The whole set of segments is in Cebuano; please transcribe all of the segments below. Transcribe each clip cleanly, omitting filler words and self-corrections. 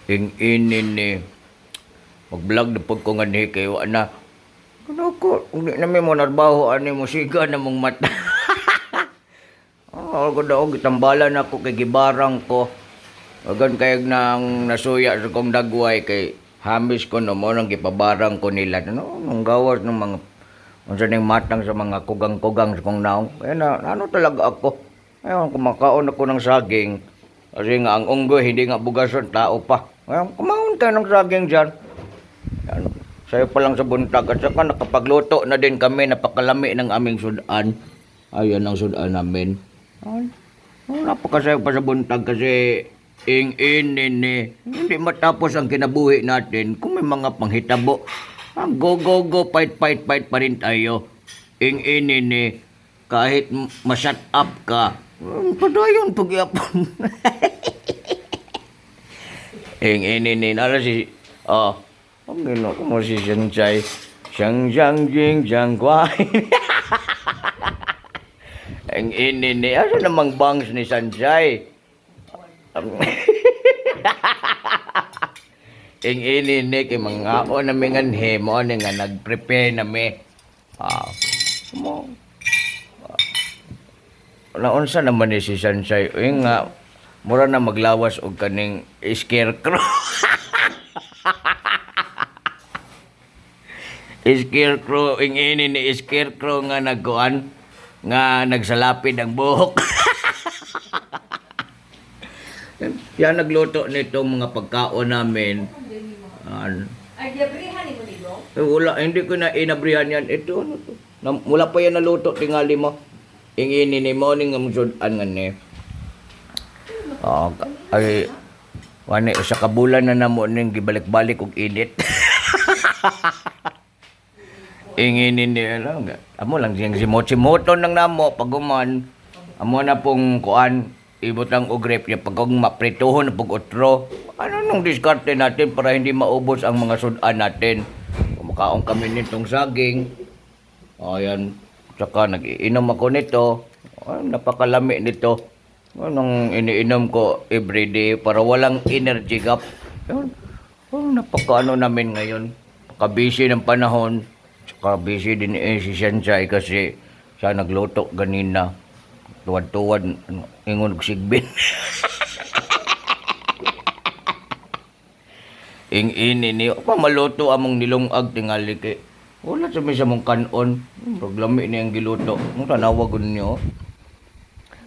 Ing ini ni. Mag-vlog na pag ko nga ni kay wa na. Ano ko, kung di namin mo narbaho ani mo siga na mong mata. Oh, ko daw gitambalan ako kay gibarang ko. Agan kay nang nasuya sa kong dagway kay hamis ko no mo nang gipabarang ko nila. No, nung gawas ng mga unsa ning matang sa mga kugang-kugang sa kong naong. Kaya na, ano talaga ako. Ayun, kumakaon ako ng saging. Kasi nga ang unggoy hindi nga bugason, tao pa. Ayun, kumaon tayo ng saging dyan. Yan. Sa'yo pa lang sa buntag. At saka nakapagluto na din kami. Napakalami ng aming sudan. Ayan ang sudan namin. Ay, oh, napakasayo pa sa buntag kasi ing ini hindi matapos ang kinabuhi natin kung may mga panghitabo. Ang go go go, fight fight fight pa rin tayo. Ing ini kahit ma-shut up ka. Padayon pagyapon. Ing ini ni nara si oh. Ang gino ko mo si Sensei. Siyang siyang jing siyang kwai. Ang ini ni asa namang bangs ni Sansay? Ing ini ni kay mga na mi nganhi mo ni nga nag-prepare na mi. Ah, mo naunsa naman ni si Sansay? Uy nga mura na maglawas og kaning scarecrow. Scarecrow, ing ini ni scarecrow nga nagkuan nga nagsalapid ang buhok. Yan nagluto nito mga pagkaon namin. An, Ay, diabrihan ni mo nilong? eh, wala, hindi ko na inabrihan yan. Ito, ano to? Na, wala pa yan naluto, tingali mo. Ing ini ni mo, ning sudan nga ni. Oh, ay, wani, sa kabulan na namo ning gibalik-balik og init. Ing ini ni, ano, amo lang siyang simot-simoton lang namo pag human. Amo na pong kuan, ibutang og rep niya pag kung maprituhon na pag otro. Ano nung diskarte natin para hindi maubos ang mga sudan natin? Kumakaon kami nitong saging. Ayan. Tsaka nag-iinom ako nito. Ay, napakalami nito. Anong iniinom ko everyday para walang energy gap. Ayun. Oh, napakaano namin ngayon. Napaka-busy ng panahon. Tsaka busy din eh si Sensei kasi siya nagluto ganina. Tuwad-tuwad, ano, ingon og sigbin. Ing ini ni pa maluto among nilungag tingali kay wala sa mi sa mong kanon. Murag lami ni ang giluto. Ang tanawa gud niyo.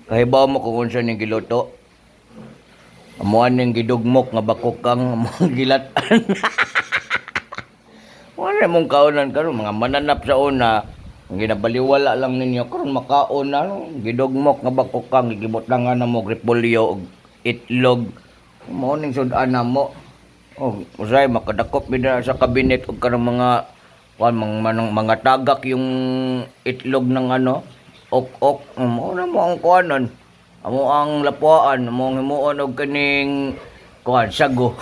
Kahibaw mo kung unsa ning giluto. Amuan ning gidugmok nga bakokang among gilatan. Wala mong kaonan karon mga mananap sa una. Ang ginabaliwala lang ninyo karon makaon na no? Gidugmok nga bakokang gibutangan na mo og repolyo og itlog. Mao ning sud-an na mo. Oh, usay makadakop mi na sa kabinet og kanang mga kuan mga, mga, mga tagak yung itlog ng ano ok-ok. Mao na mo ang kuanon. Amo ang lapuan, amo ang himuon og kaning kuan sago.